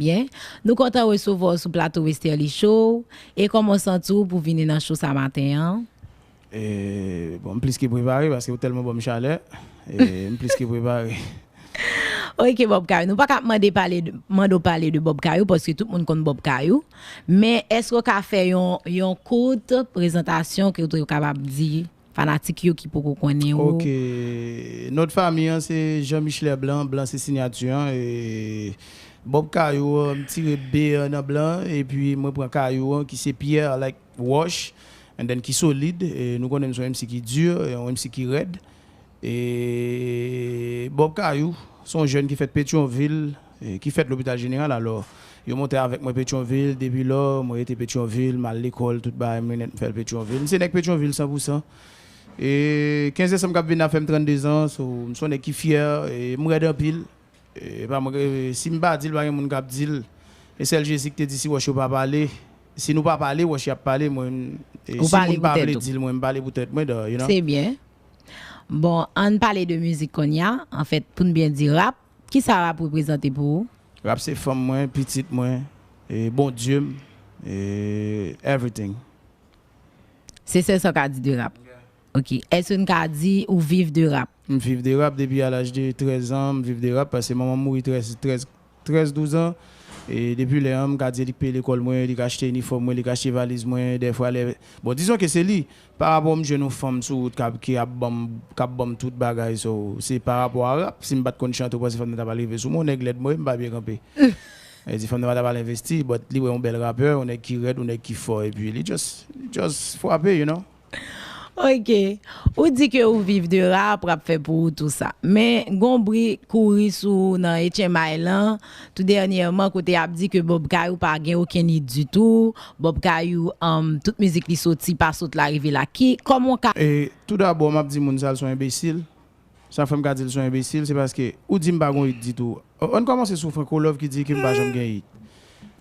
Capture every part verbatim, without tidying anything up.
Byen. Nou kontan resevwa w sou plato Westerlie Show. E kòman w santi w pou vini nan show sa maten an? E, bon, m plis ke prepare paske ou tèlman ban m chalè. E, m plis ke prepare. Ok, Bob Kayou. Nou pa ka mande pale de, mande w pale de Bob Kayou paske tout moun konn Bob Kayou. Men èske w ka fè yon, yon kout prezantasyon ke w te kapab di fanatik yo ki poko konnen ou? Ok. Non fanmi an se Jean Michelet Blanc, Blanc se siyati an. E Bob Kayou, m tire B an nan Blanc, epi mwen pran Kayou an ki se Pierre, like Roche, and then ki solid. E nou konnen m se yon M C ki di, e yon M C ki rèd. E Bob Kayou, se yon jèn ki fèt Petyonvil, e ki fèt Lopital Jeneral. Alò, yo monte avèk mwen Petyonvil, depi lò, mwen rete Petyonvil, m al lekòl, tout bagay mwen nèt, m fè l Petyonvil. M se nèg Petyonvil san pou san. E kenz desanm k ap vini la fè m trannde zan, so, m se yon nèg ki fyè, e m rèd anpil. E pa mwen, e si m pa di l, pa gen moun k ap di l. E sèl Jezi ki te di si wòch yo pa pale, si nou pa pale, wòch y ap pale. Mwen, e Ou si pale moun pa pou tèt vle ou. Di l, mwen, m pale pou tèt mwen, dawò, you know. Se byen. Bon, ann pale de mizik kounye a. Anfèt, pou n byen di rap, kisa rap reprezante pou ou? Rap se fanm mwen, pitit mwen, e Bondye m, e everything. Se sèl sa w ka di de rap? Ok. Èske n ka di ou viv de rap? M viv de rap depi a laj de trèz an, m viv de rap paske manman m mouri trèz, trèz, trèz, douz an. E depi lè an, m ka di li k peye lekòl mwen, li k achte inifòm mwen, li k achte valiz mwen, dèfwa lè, bon, dizon ke se li. Pa rapò m jwenn yon fanm sou wout k ap, ki ap ban m, k ap ban m tout bagay, so, se pa rapò a rap. Si m pa t konn chante, ou panse fanm nan ta pral rive sou mwen, yon nèg lèd mwen, m pa byen kanpe. E di fanm nan pa ta pral envesti, but li wè yon bèl rapè, yon nèg ki rèd, yon nèg ki fò, epi li just, just frape, you know. Ok. Ou di ke ou viv de rap, rap fè pou ou, tou sa. Men, gon bri kouri sou ou nan H M I lan, tou dènyèman, kote y ap di ke Bob Kayou pa gen okenn hit ditou, Bob Kayou, um, tout mizik li soti, pa sot la rive la. Ki, kòman w ka E, tou dabò, m ap di moun sa, l se yon enbesil. Sa k fè m ka di l se yon enbesil, se paske ou di m pa gon hit ditou. Ann kòmanse sou Franco Love ki di ke m pa janm gen hit.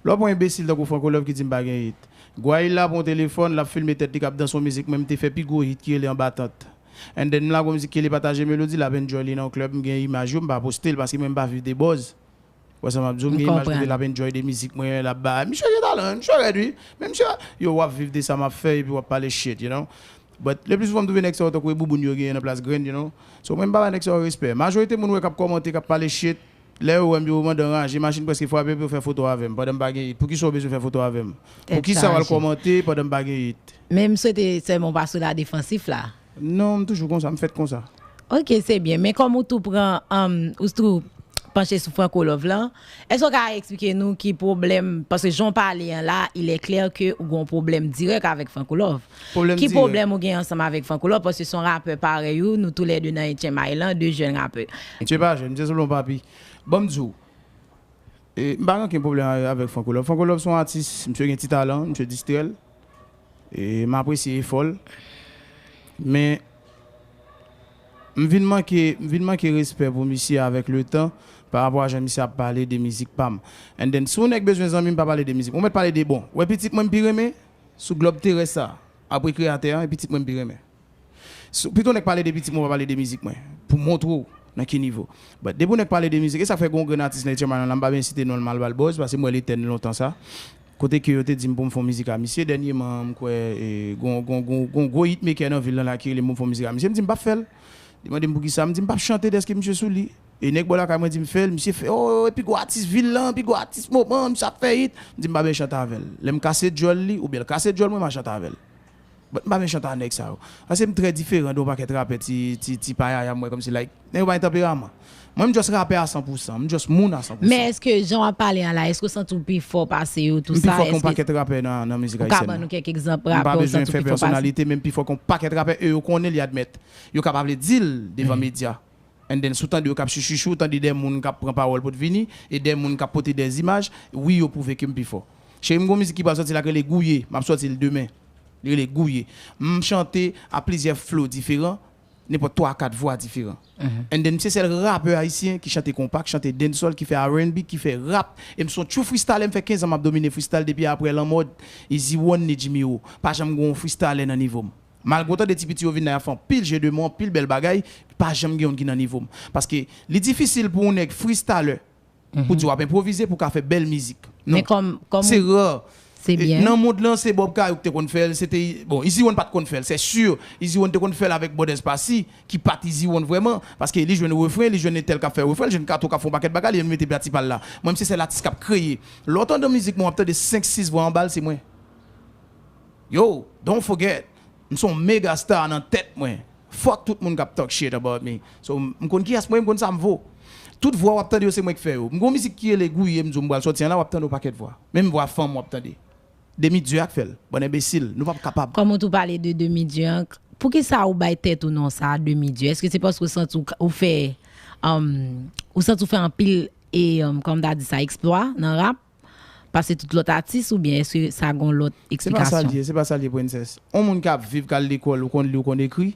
Lè w pran enbesil tankou Franco Love ki di m pa gen hit. Gwayil la pran yon telefòn, l ap filme tèt li k ap danse yon mizik mwen m te fè pi gwo hit ki rele Anba Tant. And then m lage yon mizik ki rele Pataje Melodi, l ap enjoy li nan yon club, m gen imaj yo, m pa poste l paske mwen m pa viv de buzz. Wè sa m ap di w, m gen imaj kote l ap enjoy de mizik mwen, l ap bay. Misye gen talan, misye rèd wi. Men misye, yo, w ap viv de sa m ap fè epi w ap pale shit, you know. But le pli souvan m twouve nèg sa yo tankou e bouboun yo genyen nan plas grenn, you know. So mwen m pa bay nèg sa yo respè. Majorite moun wè k ap kòmante, k ap pale shit, lè yo wè m yo mande an raje, machin prèske frape pou yo fè foto avè m pandan m pa gen hit. Poukisa w bezwen fè foto avè m? Poukisa w al kòmante pandan m pa gen hit? Men m swete sèlman w pa sou la defansif la. Non, m toujou konsa, m fèt konsa. Ok, se byen. Men kòm ou tou pran, um, ou tou panche sou Franco Love lan, èske w ka eksplike nou ki pwoblèm, paske jan w pale an la, il est clair que ou gon pwoblèm dirèk avèk Franco Love. Ki pwoblèm ou gen ansanm avèk Franco Love? Paske se yon rapè parèy ou, nou toulède nan H M I lan, de jèn rapè. Misye pa jèn, misye se yon papi. Ban m di w, E, m pa gen okenn pwoblèm a- avèk Franco Love. Franco Love se yon atis, misye gen ti talan, misye distrè l. E m apresye efò l. Men, m vin manke, m vin manke respè pou misye avèk letan, pa rapò a jan misye ap pale de mizik pa m. And then, si yon nèg bezwen zanmi, m pa pale de mizik. Ou mèt pale de, bon, wè pitit mwen m pi renmen sou glòb terès sa, apre kreyatè an, e pitit mwen m pi renmen. So, pito nèg pale de pitit mwen, pa pale de mizik mwen. Pou montre w nan ki nivo. But depi w nèg pale de mizik, e sa k fè gon grenn atis nan H M I lan la, m pa byen site non l, m al ba l buzz, paske m wè l etèn lontan sa. Kote ke yo te di m pou m fè yon mizik a misye, dènyèman, m kwè, e, gon, gon, gon, gon gwo hitmaker nan vil lan la ki rele m pou m fè yon mizik a misye. M di m p ap fè l. Li mande m poukisa, m di m p ap chante dèske misye sou li. E nèg bò lakay mwen di m fè l, misye fè, oh, e pi gwo atis vil lan, pi gwo atis moman, misye ap fè hit. M di m pa byen chante avè l. Lè m kase djòl li, oubyen l kase djòl mwen, m a chante avè l. But m pa mechan a nèg sa yo. Paske m trè diferan de yon pakèt rapè ti, ti, ti payaya m wè kòmsi like nèg yo pa gen tanperaman. Mwen m just rapè a san pou san, m just moun a san pou san. Men èske jan w ap pale a la, èske w santi w pi fò pase yo tou sa? M pi fò ke yon pakèt rapè nan, nan mizik ayisyèn. Ou ka ban nou kèk egzanp rapè w santi w pi fò pase? M pa bezwen fè pèsonalite, men m pi fò ke yon pakèt rapè e yo konnen li admèt. Yo kapab vle di l devan medya. And then, si w tande yo k ap chichichi, w tande de moun k ap pran pawòl pou t vini, e de moun k ap pote de zimaj, wi, yo pwouve ke m pi fò. Cheri, m gon mizik ki pral sòti la k rele Gouye, m ap sòti l demen. Li rele Gouye. M chante a plizyè flow diferan, nenpòt twa, kat vwa diferan. And then, m se sèl rapè ayisyen ki chante konpa, ki chante dancehall, ki fè R and B, ki fè rap. E m se yon true freestyler, m fè kenz an m ap domine freestyle depi aprè Lanmò, Easy One, ni Jimmy O. Pa janm gen yon freestyler nan nivo m. Malgre w tande ti piti yo vin la, y ap fè anpil jeu de mots, anpil bèl bagay, pa janm gen youn ki nan nivo m. Paske li difisil pou yon nèg freestyler pou di w ap enpwovize pou w ka fè bèl mizik. Non. Men kòm, kòm se ra. Se byen. Nan mond lan, se Bob Kayou ki te konn fè l, se te, bon, Easy One pa t konn fè l, se si. Easy One te konn fè l avèk Brothers Passy, ki pa t Easy One vrèman, paske li jwenn refren, li jwenn entèl k ap fè refren, li jwenn Kato k ap fè yon pakèt bagay, li menm mete pati pa l la. Mwen, m se sèl atis k ap kreye. Lè w tande yon mizik mwen, w ap tande senk sis vwa anba l, se mwen. Yo, don't forget, m se yon mega star nan tèt mwen. Fuck tout moun k ap talk shit about me. So, m konn kiyès mwen, m konn sa m vo. Tout vwa w ap tande yo, se mwen k fè yo. M gon mizik ki rele Gouye, m di w m pral sòti an la, w ap tande yon pakèt vwa. Menm vwa fanm w ap tande. Demi Dye a k fè l. Bann enbesil, nou p ap kapab. Kòm ou tou pale de Demi Dye an, poukisa ou bay tèt ou non sa a, Demi Dye? Èske se paske ou santi ou, ou fè, um, ou santi ou fè anpil, e, um, kòm ta di sa, eksplwa nan rap? Pase tout lòt atis, oubyen èske sa gon lòt eksplikasyon? Se pa sa l ye, se pa sa l ye, Princess. On moun k ap viv, k al lekòl, ou konn li, ou konn ekri.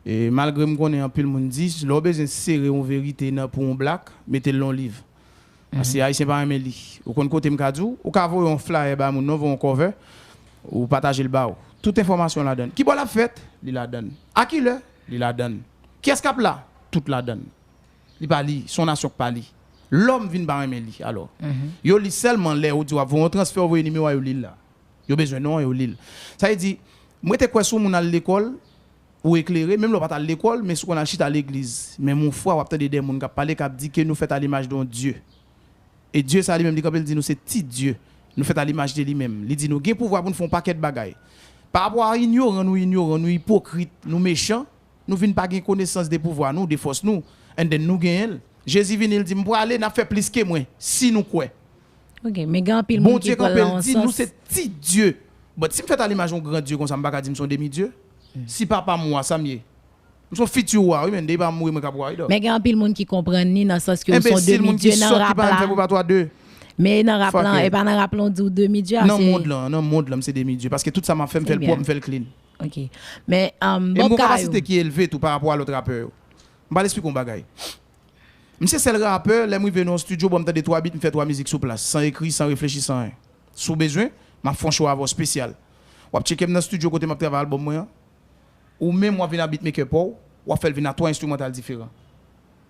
E malgre m konnen anpil moun di, lè w bezwen sere yon verite nan, pou yon black, mete l nan yon liv. Paske Ayisyen pa renmen li. Ou konn kote m ka di w, ou ka voye yon flyer ba moun, non, voye yon cover, ou pataje l ba w. Tout enfòmasyon ladan l. Ki bò l ap fèt? Li ladan l. A ki lè? Li ladan l. Kiyès k ap la? Tout ladan l. Li pa li, se yon nasyon k pa li. Lòm vin pa renmen li, alò. Yo li sèlman lè ou di w ap voye yon transfè, ou voye nimewo a, yo li l la. Yo bezwen non an, yo li l. Sa vle di, mwen te kwè si yon moun al lekòl, ou eklere, menm lè w pa t al lekòl, men si w konn al chita legliz, menm yon fwa w ap tande de moun k ap pale, k ap di ke nou fèt a limaj de yon Dye. E Dye sa li menm, li kanpe, li di nou se ti Dye. Nou fèt a limaj de li menm. Li di nou gen pouvwa pou n fè yon pakèt bagay. Pa rapò a inyoran nou, inyoran nou, ipokrit, nou mechan, nou vin pa gen konesans de pouvwa nou, de fòs nou, and then nou genyen l. Jezi vini, l di, "M prale, n ap fè plis ke mwen, si nou kwè." Ok, men gen anpil moun ki pran l nan yon sans. Bondye kanpe, l di, "Nou se ti Dye." But si m fèt a limaj yon gran Dye konsa, m pa ka di m se yon demi Dye. Si papa m wa, sa m ye? M se yon fiti wa, wi, men depi pa m mouri, mwen k ap wa, wi, dò. Men gen anpil moun ki konprann li nan sans ke ou se yon demi Dye nan rap la. Enbesil, moun ki sòt, ki pa menm fè Prepa twa de. Men nan rap lan, e pa nan rap lan ou di ou demi Dye a, se nan mond lan, nan mond lan, m se demi Dye. Paske tout sa m ap fè, m fè l pwòp, m fè l clean. Ok. Men, um, Bob Kayou. E m gon kapasite ki elve tou pa rapò a lòt rapè yo. M pral esplike yon bagay. M se sèl rapè, lè m rive nan yon estidyo, bon, m tande twa beat, m fè twa mizik sou plas, san ekri, san reflechi, san anyen. Si w bezwen, m ap fè yon show avè w espesyal. W ap tcheke m nan estidyo kote m ap travay albòm mwen an. Ou menm w ap vin ak beatmaker pa w, w ap fè l vin ak twa enstrimantal diferan.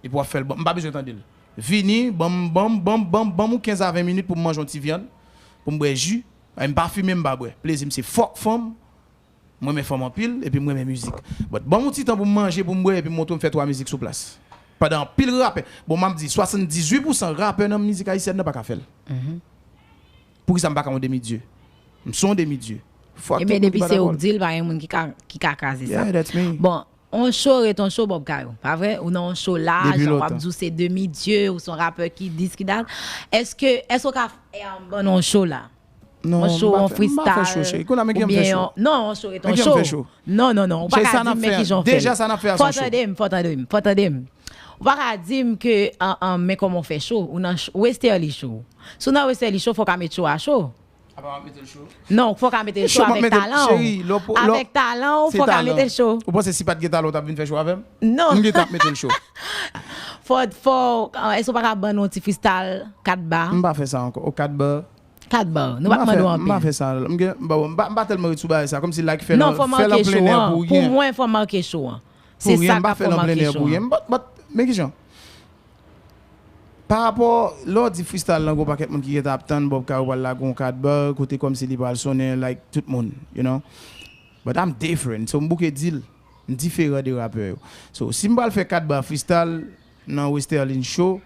Epi w ap fè l, m pa bezwen tande l. Vini, ban m, ban m, ban m, ban m, ban m yon kenz a ven minit pou m manje yon ti vyann, pou m bwè ji. E m pa fimen, m pa bwè. Plezi m se fòk fanm, m renmen fanm anpil, epi m renmen mizik. But ban m yon ti tan pou m manje, pou m bwè, epi m montre w m fè twa mizik sou plas. Pandan anpil rapè, bon, m ap di, swasanndizuit pousan rapè nan mizik ayisyèn nan pa ka fè l. Poukisa m pa ka yon demi Dye? M se yon demi Dye. Fuck tout moun ki pa dakò. Ebyen, depi se ou k di l, pa gen moun ki ka, ki ka kraze sa. Yeah, that's me. Bon, on show ret on show, Bob Kayou. Pa vre? Ou nan on show la, jan w ap di w se demi Dye, ou se yon rapè ki dis, ki dat. Èske, èske w ka, eh, ban nou on show la? Non, on show, on freestyle, oubyen yon, non, on show ret on show. Non, non, non, ou pa ka di m men kijan w fè l. Deja sa n ap fè a se on show. Fò tande m, fò tande m, fò tande m. Ou pa ka di m ke, an, an, men kòman w fè cho, ou nan ch-, Westerlie Show. Si w nan Westerlie Show, fò w ka met cho a cho. Apa w ap mete l cho? Non, fò w ka mete l cho avèk talan w. Avèk talan w, fò w ka mete l cho. Ou panse si pa t gen talan, w t ap vin fè cho avè m? Non. M gentan ap mete l cho. Fò, fò, èske w pa ka ban nou yon ti freestyle, kat ba? M pa fè sa ankò. O, kat ba. Kat ba. Nou pa t mande w anpil. M pa fè sa. M gen, bon, m pa, m pa tèlman ret sou bagay sa. Kòmsi like fè l, fè l an plen nè pou ryen. Pou mwen, fò w make cho an. Se sa k ap fè w make cho an. But, but, men kijan? Pa rapò, lè w di freestyle lan, gon pakèt moun ki gentan ap tann Bob Kayou pral lage yon kat ba, kote kòmsi li pral sonnen like tout moun, you know. But I'm different, so m bouke di l, m diferan de rapè yo. So, si m pral fè kat ba freestyle nan Westerlie Show,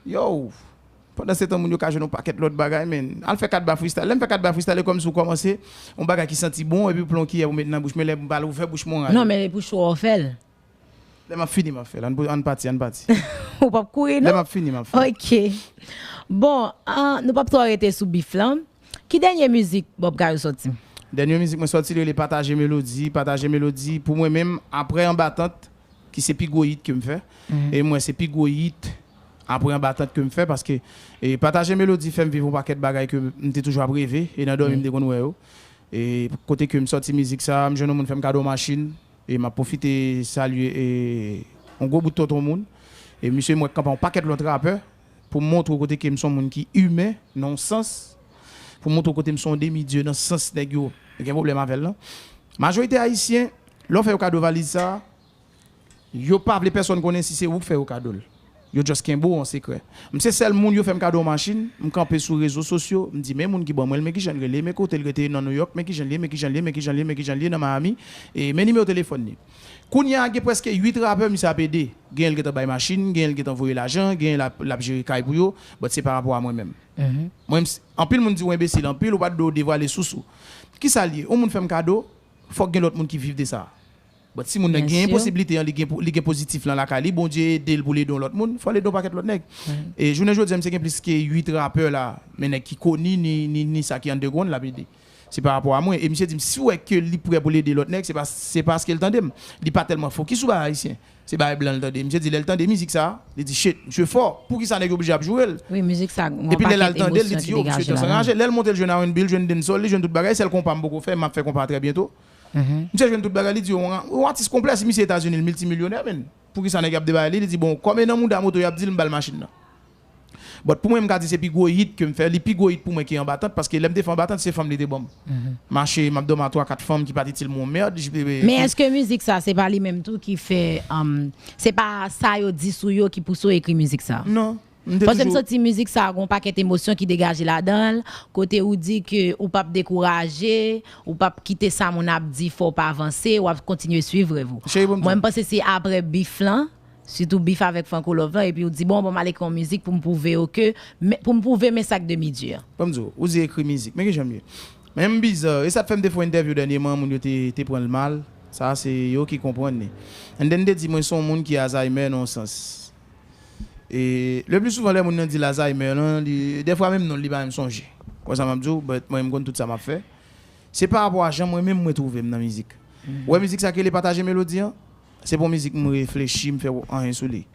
yo, pandan se tan moun yo ka jwenn yon pakèt lòt bagay, men, al fè kat ba freestyle. Lè m fè kat ba freestyle, e kòmsi w kòmanse yon bagay ki santi bon, epi w pran yon kiyè pou w met nan bouch, men lè m pral ouvè bouch mwen, w rale. Non, men e pou cho a w fè l. Lè m ap fini, m ap fè l. Ann, ann pati, ann pati. Ou p ap kouri, non? Lè m ap fini, m ap fè l. Ok. Bon, ah, nou p ap twò rete sou bif lan. Ki dènye mizik Bob Kayou sòti? Dènye mizik mwen sòti, li rele Pataje Melodi. Pataje Melodi, pou mwen menm, aprè Anbatant, ki se pi gwo hit ke m fè. E mwen, se pi gwo hit aprè Anbatant ke m fè, paske, e, Pataje Melodi fè m viv yon pakèt bagay ke m te toujou ap reve, e nan dòmi m te konn wè yo. E kote ke m sòti mizik sa, m jwenn yon moun fè m kado machin. E m ap pwofite salye, e, yon gwo bout tonton moun. E misye, m wè k kanpe yon pakèt lòt rapè pou m montre w kote ke m se yon moun ki imen, nan yon sans. Pou m montre w kote m se yon demi dye, nan sans nèg yo gen pwoblèm avè l lan. Majorite Ayisyen, lè w fè yo kado valiz sa, yo pa vle pèsonn konnen si se ou k fè yo kado l. Yo just kenbe w an sekrè. M se sèl moun yo fè m kado yon machin, m kanpe sou rezo sosyo, m di, men moun ki ban mwen l, men kijan l rele, men kote l rete nan New York, men kijan l ye, men kijan l ye, men kijan l ye, men kijan l ye nan Miami, e men nimewo telefòn li. Kounye a, gen prèske uit rapè misye ap ede. Genyen l gentan bay machin, genyen l gentan voye lajan, genyen l ap, l ap jere kay pou yo, but se pa rapò a mwen menm. Mwen, m s- anpil moun di w enbesil anpil, ou pa t dwe devwale sous ou. Kisa l ye? Yon moun fè m kado, fòk gen lòt moun ki viv de sa. But si moun nan genyen posiblite an, li gen, li gen pozitif lan lakay li, Bondye ede l pou l ede yon lòt moun, fò l ede yon pakèt lòt nèg. E jounen jodi a, misye gen plis ke uit rapè la, men nèg ki koni, ni, ni, ni sa ki underground, l ap ede. Se pa rapò a mwen. E misye di m, si w wè ke li prè pou l ede lòt nèg, se pa, se paske l tande m. Li pa tèlman fokis sou bagay ayisyen. Se bagay blan l tande. Misye di, lè l tande mizik sa, li di, shit, misye fò. Poukisa nèg yo oblije ap joure l? Wi, mizik sa, gen yon pakèt emosyon ki degaje ladan. Epi lè l al tande l, li di, yo, misye te anranje. Lè l monte, l jwenn R and B, l jwenn dancehall, li jwenn tout bagay. Sèl konpa m poko fè, m ap fè konpa trè byento. Misye jwenn tout bagay, li di, yon, yon atis konplè, si misye Etazini, l miltimilionè, men. Poukisa nèg yo ap debaye li? Li di, bon, kòm e nan mouda moto y ap di l, m ba l machin nan. But pou mwen, m ka di se pi gwo hit ke m fè. Li pi gwo hit pou mwen ke Anba Tant, paske lè m te fè Anba Tant, se fanm li te ban m. Mache, m ap dòmi a twa, kat fanm ki pa t itil mwen yon mèd. Men èske mizik sa, se pa li menm tou ki fè, um, se pa sa yo di sou yo ki pouse w ekri mizik sa? Non. M te toujou. Paske m santi mizik sa, gen yon pakèt emosyon ki degaje ladan l, kote ou di ke ou p ap dekouraje, ou p ap kite sa moun ap di fè w pa vanse, w ap kontinye swiv rèv ou. Cheri, pou m di w. Mwen, m panse se apre bif lan, sitou bif avèk Franco Love lan, epi ou di, bon, bon, m al ekri yon mizik pou m pwouve yo ke, men- pou m pwouve men sa k de midi an. Ban m di w, ou di ekri mizik, men kijan m ye? Men m biza, e sa t fè m te fè yon entèvyou dènyèman, moun yo te, te pran l mal, sa se yo ki konprann li. And then te di mwen se yon moun ki Alzheimer nan yon sans. E le pli souvan lè moun nan di l Alzheimer lan, li, dèfwa menm non l li pa menm sonje. Konn sa m ap di w, but mwen m konn tout sa m ap fè. Se pa rapò a jan mwen menm mwen twouve m nan mizik. Ou wè mizik sa ki rele Pataje Melodi an? Se pa yon mizik m reflechi, m fè anyen sou li.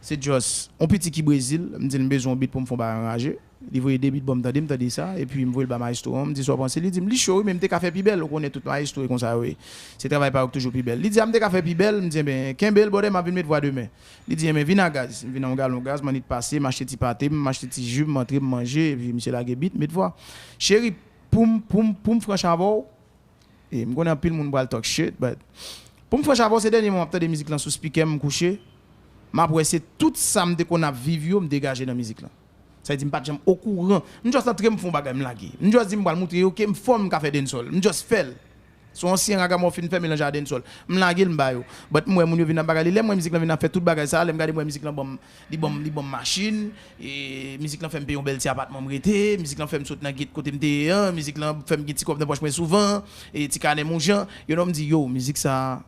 Se just, yon piti ki Brezil, m di l m bezwen yon beat pou m fè yon bagay anraje. Li voye de beat ban m tande, m tande sa, epi m voye l ba maestro an, m di sa w panse, li di m li cho wi, men m te ka fè pi bèl, ou konnen tout maestro e konsa yo ye. Se travay pa yo k toujou pi bèl. Li di a m te ka fè pi bèl, m di enben, kenbe l brother, m ap vin met vwa demen. Li di enben vin a gaz, m vin a yon galon gaz, m annik pase, m achte ti pate m, m achte ti ji, m antre, m manje, epi misye lage beat, met vwa. Cheri, pou m, pou m, pou m franch avè w, e, m konnen anpil moun pral talk shit, but pou m franch avè w, se dènye moman m ap tande mizik lan sou spikè m, m kouche, m ap wè se tout sa m te konn ap viv yo, m degaje nan mizik lan. Sa vle di m pa t janm okouran. M just antre, m fè yon bagay, m lage. M just di m pral montre yo ke m fò, m ka fè dancehall. M just fè l. Se yon ansyen ragamòfin fè melanje a dancehall. M lage l, m ba yo. But m wè moun yo vin ap bagay li. Lè m wè mizik lan vin ap fè tout bagay sa, lè m gade m wè mizik lan ban m, li ban m, li ban m machin, e mizik lan fè m peye yon bèl ti apatman m rete, mizik lan fè m sot nan gate kote m te ye an, mizik lan fè m gen ti kòb nan pòch mwen souvan, e ti kanè m yon jan, you know, m di, yo, mizik sa,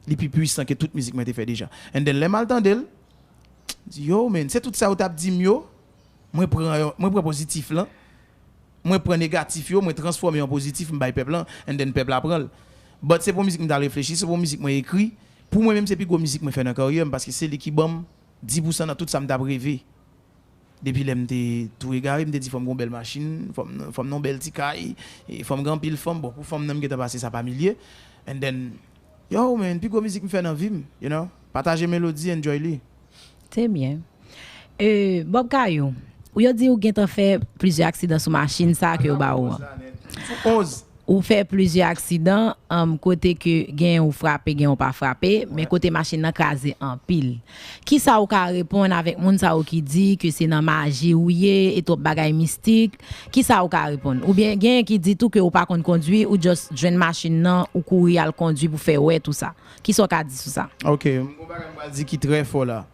li pi pwisan ke tout mizik mwen te fè deja. And then lè m al tande l, m di, yo, man, se tout sa yo t ap di m yo, mwen pran yo, mwen pran pozitif lan, mwen pran negatif yo, mwen transfòme yo an pozitif, m bay pèp lan, and then pèp la pran l. But se pa yon mizik m t al reflechi, se pa yon mizik mwen ekri. Pou mwen menm, se pi gwo mizik mwen fè nan karyè m, paske se li ki ban m dis pousan nan tout sa m t ap reve. Depi lè m te tou egare, m te di fò m gen yon bèl machin, fò m, fò m nan yon bèl ti kay, e fò m gen anpil fanm. Bon, pou fanm nan, m gentan pase sa pa milye. And then, yo, man, pi gwo mizik m fè nan vi m, you know. Pataje Melodi, enjoy li. Se byen. E, Bob Kayou, ou yo di ou gentan fè plizyè aksidan sou machin sa ke yo ba ou an. Sou onz. Ou fè plizyè aksidan, um, kote ke gen ou frape, gen ou pa frape, men kote machin nan kraze anpil. Kisa ou ka reponn avèk moun sa yo ki di ke se nan maji ou ye, e twòp bagay mistik? Kisa ou ka reponn? Oubyen gen ki di tou ke ou pa konn kondwi, ou just jwenn machin nan, ou kouri al kondwi pou fè wè tou sa. Kisa w ka di sou sa? Ok, m gon bagay m pral di ki trè fò la.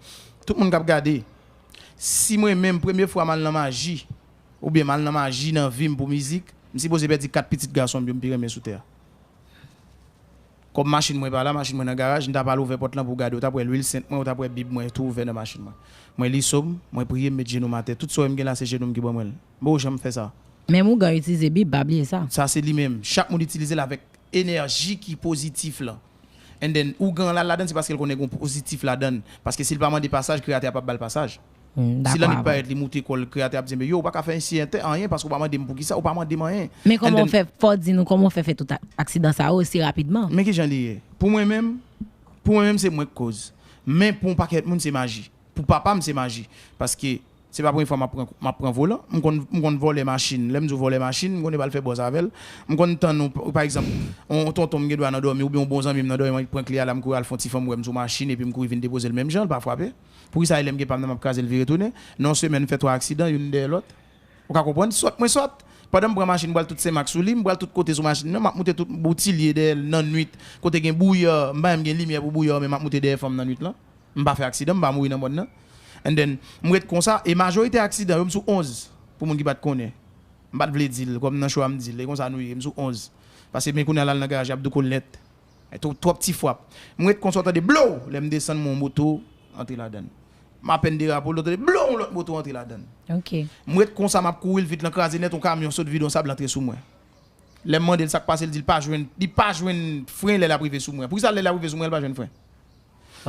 Tout moun k ap gade, si mwen menm premye fwa m al nan maji, oubyen m al nan maji nan vi m pou mizik, m sipoze pèdi kat pitit gason m yo m pi renmen sou tè a. Kòm machin mwen pa la, machin mwen nan garaj, m ta pral ouvè pòt lan pou w gade, w t ap wè lwil sent mwen, w t ap wè bib mwen tou ouvè nan machin mwen. Mwen li sòm, mwen priye, m met jenou m atè. Tout sa w wè m gen la, se jenou m ki ban mwen l. M poko janm fè sa. Menm ougan itilize bib, pa bliye sa. Sa se li menm. Chak moun itilize l avèk enèji ki pozitif lan. And then, ougan la ladan, se paske l konnen gen yon pozitif ladan. Paske si l pa mande pasaj, kreyatè a p ap ba l pasaj. Si lannwit parèt, li moute kò l, kreyatè a ap di, men yo, ou pa ka fè anyen, anyen, paske ou pa mande m poukisa, ou pa mande m anyen. Men kòman w fè, fò w di nou, kòman w fè fè tout a- aksidan sa yo osi rapidman? Men kijan li ye? Pou mwen menm, pou mwen menm, se mwen k koz. Men pou yon pakèt moun, se maji. Pou papa m, se maji. Paske Se pa premye fwa m ap pran, m ap pran volan. M konn, m konn vòlè machin. Lè m di w vòlè machin, m konn pral fè bòz avè l. M konn tann ou, pa egzanp, yon tonton m gen dwa nan dòmi, oubyen yon bon zanmi m nan dòmi, m pran kle a la, m kouri al fè yon ti fanm wè m sou machin, epi m kouri vin depoze l menm jan, l pa frape. Poukisa lè m gen pa m nan m ap kraze l vire tounen? Nan yon semèn, m fè twa aksidan, youn dèyè lòt. Ou ka konprann? Sòt, mwen sòt. Pandan m pran machin, m pral tout Senmak sou li, m pral tout kote sou machin nan, m ap moute tout Boutilye dèyè l nan nwit, kote gen bouya, m pa menm gen limyè pou bouya, men m ap moute dèyè fanm nan nwit lan. M pa fè aksidan, m pa mouri nan mòn nan. And then, m ret konsa, e majorite aksidan yo, m sou onz, pou moun ki pa t konnen. M pa t vle di l, kòm nan cho a m di l, e konsa nou ye, m sou onz. Paske men kounye a l al nan garaj, y ap di w kolnèt. E twò, twòp ti frap. M ret konsa, w tande blow! Lè m desann, m wè yon moto antre ladan l. M apèn derape, w tande blow, yon lòt moto antre ladan l. Ok. M ret konsa, m ap kouri l vit lan, kraze nèt, yon kamyon sot vide yon sab, l antre sou mwen. Lè m mande l sa k pase, l di l pa jwenn, li pa jwenn fren lè l ap rive sou mwen. Poukisa lè l ap rive sou mwen, l pa jwenn fren?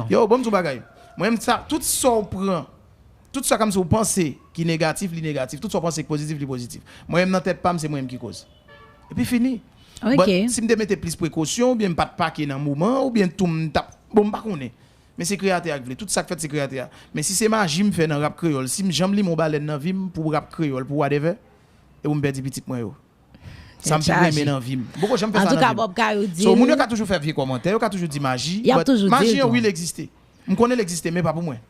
Yo, bon, m di w bagay. Mwen menm sa, tout sa w pran, tout sa kòmsi w panse ki negatif, li negatif. Tout sa w panse ki pozitif, li pozitif. Mwen menm nan tèt pa m, se mwen menm ki koz. Epi fini. But si m te mete plis prekosyon, oubyen m pa t pake nan moman, oubyen tou m t ap, bon, m pa konnen. Men se kreyatè a k vle. Tout sa k fèt, se kreyatè a. Men si se maji m fè nan rap kreyòl, si m janm limen yon balèn nan vi m pou rap kreyòl, pou whatever, e pou m pèdi pitit mwen yo. Sa m pi renmen nan vi m. M poko janm fè sa nan vi m. So, moun yo ka toujou fè vye kòmantè, yo ka toujou di maji. But maji an, wi, l egziste. M konnen l egziste, men pa pou mwen.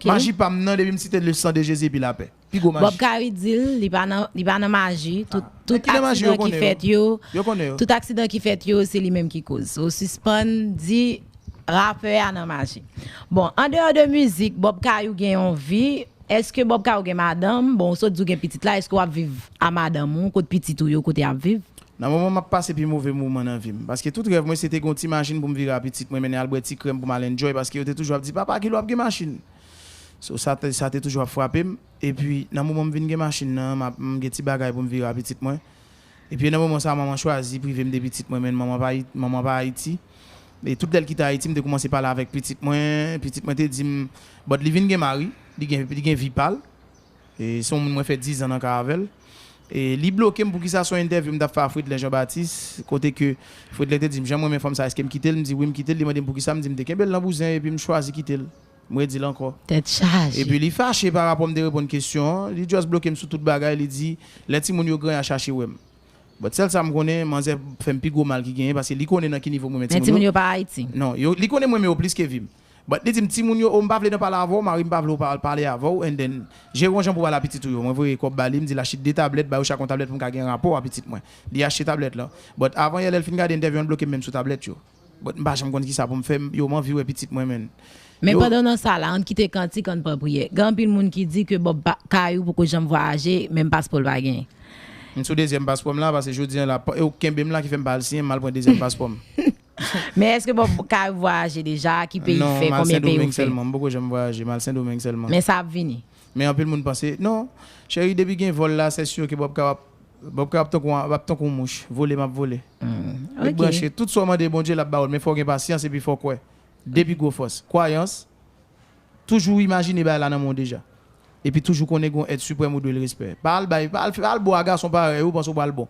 Maji pa m nan, depi m site le sang de Jésus epi lapè. Pi gwo maji. Bob Kari di l, li pa nan, li pa nan maji. Tout, tout aksidan ki fèt yo, tout aksidan ki fèt yo, se li menm ki koz. So, sispann di rapè a nan maji. Bon, andeyò de mizik, Bob Kari gen yon vi, Èske Bob Kari gen madanm? Bon, ou sot di w gen pitit la, èske w ap viv a madanm ou, kot pitit ou yo, kote y ap viv? Nan moman m ap pase pi move moman nan vi m. Paske tout rèv mwen se te gen yon ti machin pou m vire a pitit mwen, mennen al bwè ti krèm pou m al enjoy, paske yo te toujou ap di, "Papa, kilè w ap gen machin?" So, sa te, sa te toujou ap frape m. Epi, nan moman m vin gen machin nan, m ap, m gen ti bagay pou m vire a pitit mwen. Epi nan moman sa a, manman chwazi prive m de pitit mwen, men manman pa, manman pa Ayiti. E tout lè l kite Ayiti, m te kòmanse pale avèk pitit mwen. Pitit mwen te di m, but li vin gen mari, li gen, li gen vi pa l. E se yon moun mwen fè diz an nan kay avè l. E li bloke m poukisa se yon entèvyou m t ap fè a Fridlin Jean Baptiste, kote ke Fridlin te di m, "Jan m renmen fanm sa, èske m kite l?" M di, "Wi, m kite l." Li mande m poukisa, m di, "M te kenbe l nan bouzen epi m chwazi kite l." M redi l ankò. Tèt chaje. Epi li fache pa rapò m te reponn kesyon an, li just bloke m sou tout bagay, li di, "Lè timoun yo gran, y a chache wè m." But sèl sa m konnen, manzè fè m pi gwo mal ki genyen, paske li konnen nan ki nivo m renmen timoun yo. Men timoun yo pa Ayiti. Non, yo, li konnen m renmen yo plis ke vi m. But li di m, "Timoun yo, o, m pa vle nan pale avè w, mari m pa vle w pa-, pale avè w, and then, jere yon jan pou w pale a pitit ou yo." Mwen voye kòb ba li, m di l achte de tablèt, ba yo chak yon tablèt pou m ka gen rapò a pitit mwen. Li achte tablèt lan. But avan yè, lè l fin gade entèvyou an, l bloke m menm sou tablèt yo. But m pa janm konn kisa pou m fè, m, yo, m anvi wè pitit mwen, menn. Men pandan w nan sa la, ann kite kantik, ann pran priyè. Gen anpil moun ki di ke Bob pa, Kayou poko janm vwayaje, menm paspò l pa genyen. M sou dezyèm paspò m la, paske jodi a la, e ou k kenbe m la ki fè m pa al siyen, m al pran dezyèm paspò m. Men èske Bob Kayou vwayaje deja? Ki peyi l fè? Konbyen peyi ou fè? Non, m al Sendomeng sèlman. M poko janm vwayaje, m al Sendomeng sèlman. Men sa ap vini. Men anpil moun panse, non, cheri, depi gen vòl la, c'est sûr que Bob Kayou ap, Bob Kayou ap tankou, ap tankou yon mouch. Vole, m ap vole. Ret branche. Tout sa w mande Bondye, l ap ba w l, men fò w gen pasyans epi fò w kwè. De pi gwo fòs. Kwayans, toujou imajine bagay la nan men w deja. Epi toujou konnen gen yon èt siprèm ou dwe l respè. Pa al bay, pa al, pa al bo a gason parèy ou, panse w pral bon.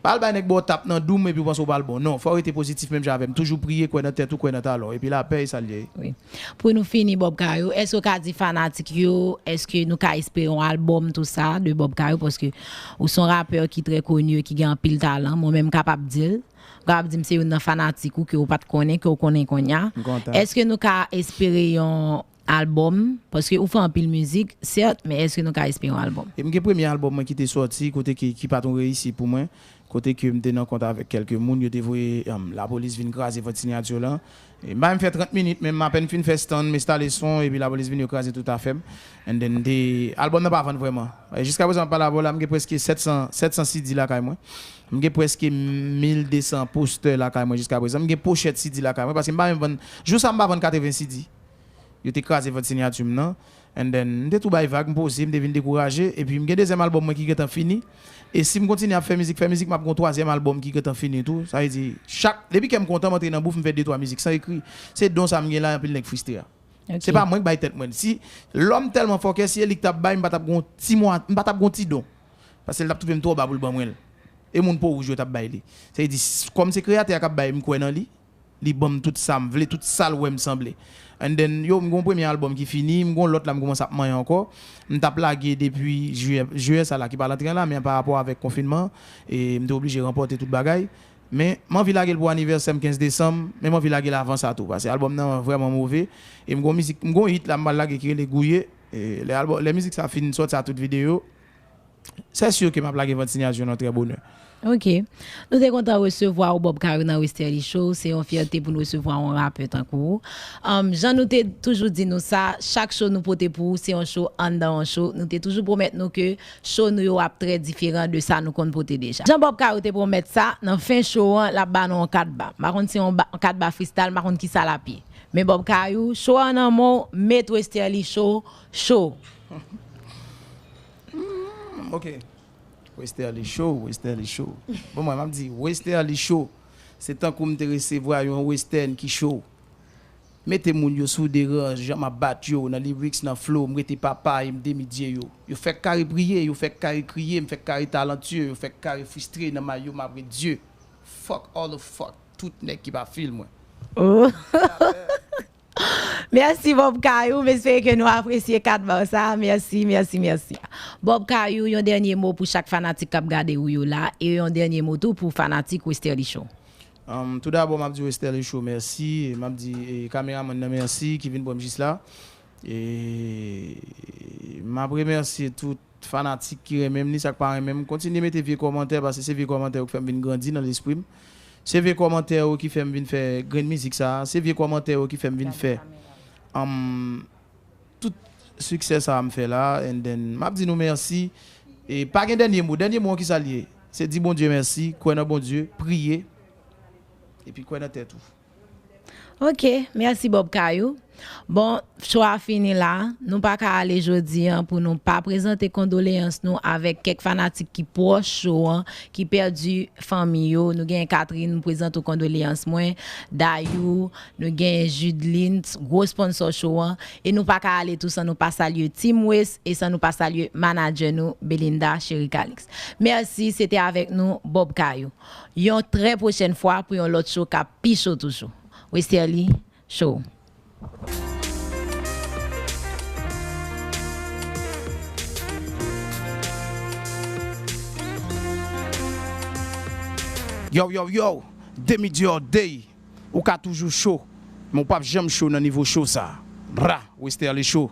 Pa al bay nèg ba w tap nan doum epi w panse w pral bon. Non, fò w rete pozitif menm jan avè m. Toujou priye, kwè nan tèt ou, kwè nan talan w. Epi lapè, e sa l ye. Wi. Pou nou fini, Bob Kayou, èske w ka di fanatik yo, èske nou ka espere yon albòm tou sa de Bob Kayou? Paske ou se yon rapè ki trè koni, ki gen anpil talan. Mwen menm m kapab di l. Ou kapab di m se youn nan fanatik ou ke ou pa t konnen, ke ou konnen kounye a. M kontan. Èske nou ka espere yon albòm? Paske ou fè anpil mizik, sèt, men èske nou ka espere yon albòm? E m gen premye albòm mwen ki te sòti, kote ki, ki pa t yon reyisi pou mwen, kote ke m te nan kont avèk kèlke moun, yo te voye, um, lapolis vin kraze vant siyati lan. E m pa menm fè trant minit, men m apèn fin fè stand, m enstale son, epi lapolis vin, yo kraze tout afè m. And then, m te, albòm nan pa vann vrèman. E jiska prezan, m ap pale avè w la, m gen prèske sèt san, sèt san C D lakay mwen. M gen prèske mil de san postè lakay mwen jiska prezan. M gen pochèt C D lakay mwen, paske m pa menm vann, jou sa a m pa vann katreven C D. Yo te kraze vant siyati m nan. And then, m te tou bay vag, m poze, m te vin dekouraje. Epi m gen dezyèm albòm mwen ki gentan fini. E si m kontinye ap fè mizik, fè mizik, m ap gen yon twazyèm albòm ki gentan fini tou. Sa vle di, chak, depi kè m kontan, m antre nan bouf, m fè de twa mizik san ekri. Se don sa m gen la, anpil nèg fristre a. Se pa mwen k bay tèt mwen l. Si lòm tèlman fòkè, si e li k t ap bay, m pa t ap gen yon ti mwa, m pa t ap gen yon ti don. Paske l t ap twouve m twò ba pou l ban mwen l. E moun po wouj yo t ap bay li. Sa vle di, s-, kòm se kreyatè a k ap bay, m kwè nan li. Li ban m tout sa m vle, tout sa l wè m sanble. And then, yo, m gon premye albòm ki fini, m gon lòt la m kòmanse ap manyen ankò. M t ap lage depi jiyè, jiyè sa la ki pa rantre an la, men pa rapò avèk konfinman, e m te oblije ranpòte tout bagay. Men, m anvi lage l pou anivèsè m kenz desanm, men m anvi lage l avan sa tou, paske albòm nan vrèman move. E m gon mizik, m gon hit la m pral lage ki rele Gouye. E lè albòm, lè mizik sa fin sòti a tout videyo, c'est sûr que m ap lage Vant Sinyaj yo nan trè bonè. Ok. Nou te kontan resevwa w, Bob Kayou, nan Westerlie Show. Se yon fyète pou nou resevwa yon rapè tankou ou. Um, jan nou te toujou di nou sa, chak show nou pote pou ou, se yon show anndan yon show. Nou te toujou pwomèt nou ke show nou yo ap trè diferan de sa nou konn pote deja. Jan Bob Kayou te pwomèt sa, nan fen show an, l ap ba nou yon kat ba. M pa konn si yon ba, kat ba freestyle, m pa konn ki sa l ap ye. Men Bob Kayou, show an nan men w, met Westerlie Show, show. Hmm, ok. Westerlie Show, Westerlie Show. Bon, mwen, m ap di, Westerlie Show. Se tankou m te resevwa yon western ki cho. Mete moun yo sou deranj, jan m ap bat yo, nan lyrics, nan flow, m rete papa e m demidye yo. Yo fèk kare priye, yo fèk kare kriye, m fèk kare talantye, yo fèk kare fristre nan may yo, m ap ret Dye. Fuck all the fuck, tout nèg ki pa feel mwen. Oh. Mèsi Bob Kayou, m espere ke nou apresye kat ba w sa. Mèsi, mèsi, mèsi. Bob Kayou, yon dènye mo pou chak fanatik k ap gade ou yo la, e yon dènye mo tou pou fanatik Westerlie Show. Um, tou dabò, m ap di Westerlie Show mèsi, e m ap di, e, kameramann nan mèsi ki vin pran m jis la. E m ap remèsye tout fanatik ki renmen m, ni sa k pa renmen m. Kontinye mete vye kòmantè, paske se vye kòmantè yo k fè m vin grandi nan lespri m. Se vye kòmantè yo ki fè m vin fè grenn mizik sa a. Se vye kòmantè yo ki fè m vin fè, um, tout siksè sa a m fè la. And then, m ap di nou mèsi. E pa gen dènye mo. Dènye mo an, ki sa l ye? Se di Bondye mèsi, kwè nan Bondye, priye, epi kwè nan tèt ou. Ok, mèsi Bob Kayou. Bon, show a fini la. Nou pa ka ale jodi an pou nou pa prezante kondoleyans nou avèk kèk fanatik ki pwòch show an, ki pèdi fanmi yo. Nou gen Catherine, m prezante w kondoleyans mwen. Dayou, nou gen Judeline, gwo sponsò show an. E nou pa ka ale tou san nou pa salye Team West e san nou pa salye manadjè nou, Belinda Cherie Calix. Mèsi, se te avèk nou, Bob Kayou. Yon trè pwochèn fwa pou yon lòt show k ap pi cho toujou. Westerlie Show. Yo, yo, yo, Demi Dior Day, ou ka toujou cho, men w p ap janm cho nan nivo cho sa. Ra, Westerlie Show.